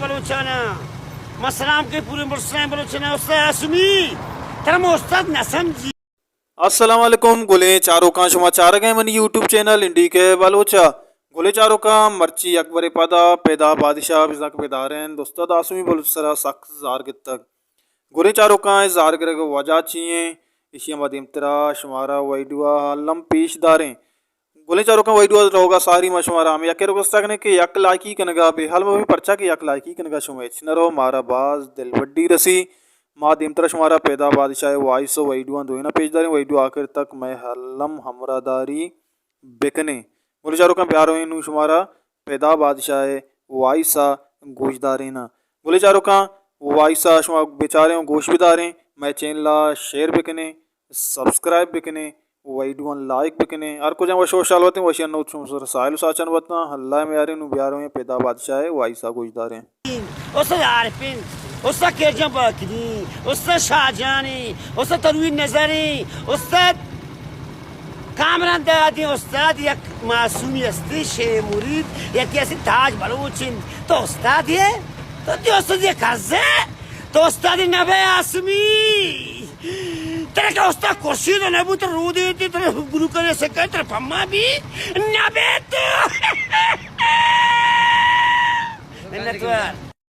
بلوچانا، ما سلام کے پورے ملک سلام بلوچانا، استاد آسمی، ترا ما استاد نہ سمجھی۔ السلام علیکم، گلیں چاروکاں، شما چارگ ءَ منی یوٹیوب چینل انڈی کے بلوچا۔ گلیں چاروکاں، مرچی یک برے پدا پیدا بادشاہ بزاں کہ بداریں، استاد آسمی بلوچ سرا سک زار گتگ۔ گلیں چاروکاں، اے زار گرگ ءِ وجہ چی ایں؟ ایشی ءَ ما دیمترا شمارا ویڈیو ءَ الم پیش داریں۔ گلیں چاروکاں، ویڈیو ءَ روگ ءَ ساری ما شمارا ہمے یکے ریکویسٹ کنیں کہ یک لائکی کنگ ءَ بے حال مہ بے، پرچا کہ یک لائکی کنگ ءَ شما ہچ نہ رو، مارا باز دلبڈی رسی۔ ما دیمترا شمارا پیدا بادشاہ ءِ وائس ءُ ویڈیو آں دوئیناں پیش داریں۔ ویڈیو آخر تک مئے الم ہمراہ داری بکنیں۔ گلیں چاروکاں، بیارویں نوں شمارا پیدا بادشاہ ءِ وائس ءَ گوش داریناں۔ گلیں چاروکاں، وائس ءَ شما بچاریں ءُ گوش بداریں، مئے چینل ءَ شیئر بکنیں، سبسکرائب بکنیں، ویڈیو لائک بکنیں۔ ہر کجا وش وشحال وتیں، وشی انوت شما سر ساحل ءُ ساچن وتاں۔ اللہ ءِ میاریں، نوں بیارویں پیدا بادشاہ ءِ وائس ءَ گوش داریں۔ استاد عارفین، استاد کرجان باقری، استاد شاہجانی، استاد تنویر نظری، استاد کامران دادی، استاد یک معصومی ہستی، شے مرید، یکی ہستی تاج بلوچ انت۔ تو استاد ئے؟ تو دی استاد ئے کرزے؟ تو استاد نبے آسمی؟ ترا کہ استاد خورشید نبو، تو رودے تے، ترا گلوکار سکے، ترا پما بی نبے تو۔